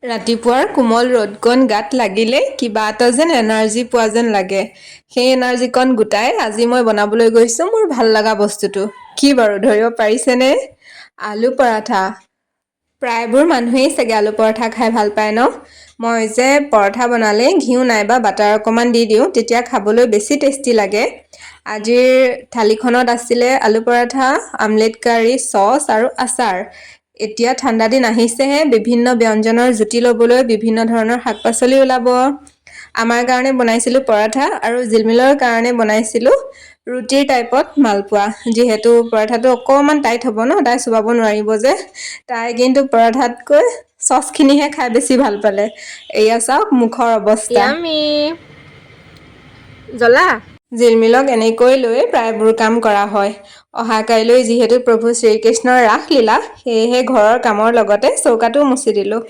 ৰাতিপুৱাৰ কোমল ৰ'দকণ গাত লাগিলে কিবা এটা যেন এনাৰ্জি পোৱা যেন লাগে। সেই এনাৰ্জিকণ গোটাই আজি মই বনাবলৈ গৈছোঁ মোৰ ভাল লগা বস্তুটো। কি বাৰু, ধৰিব পাৰিছেনে? আলু পৰাঠা। প্ৰায়বোৰ মানুহেই চাগে আলু পৰঠা খাই ভাল পায় ন? মই যে পৰঠা বনালে ঘিউ নাইবা বাটাৰ অকণমান দি দিওঁ, তেতিয়া খাবলৈ বেছি টেষ্টি লাগে। আজিৰ থালিখনত আছিলে আলু পৰঠা, আমলেট কাৰী, চচ আৰু আচাৰ। এতিয়া ঠাণ্ডা দিন আহিছেহে, বিভিন্ন ব্যঞ্জনৰ জুতি ল'বলৈ বিভিন্ন ধৰণৰ শাক পাচলি ওলাব। আমাৰ কাৰণে বনাইছিলোঁ পৰঠা আৰু জিলমিলৰ কাৰণে বনাইছিলোঁ ৰুটিৰ টাইপত মালপোৱা। যিহেতু পৰঠাটো অকণমান টাইট হ'ব ন, তাই চোবাব নোৱাৰিব যে। তাই কিন্তু পৰঠাতকৈ চচখিনিহে খাই বেছি ভাল পালে। এয়া চাওক মুখৰ অৱস্থা। য়ামি, জ্বলা। জিলমিলক এনেকৈ লৈ প্ৰায়বোৰ কাম কৰা হয়। অহা কাইলৈ যিহেতু প্ৰভু শ্ৰীকৃষ্ণৰ ৰাসলীলা, সেয়েহে ঘৰৰ কামৰ লগতে চৌকাটোও মুচি দিলোঁ।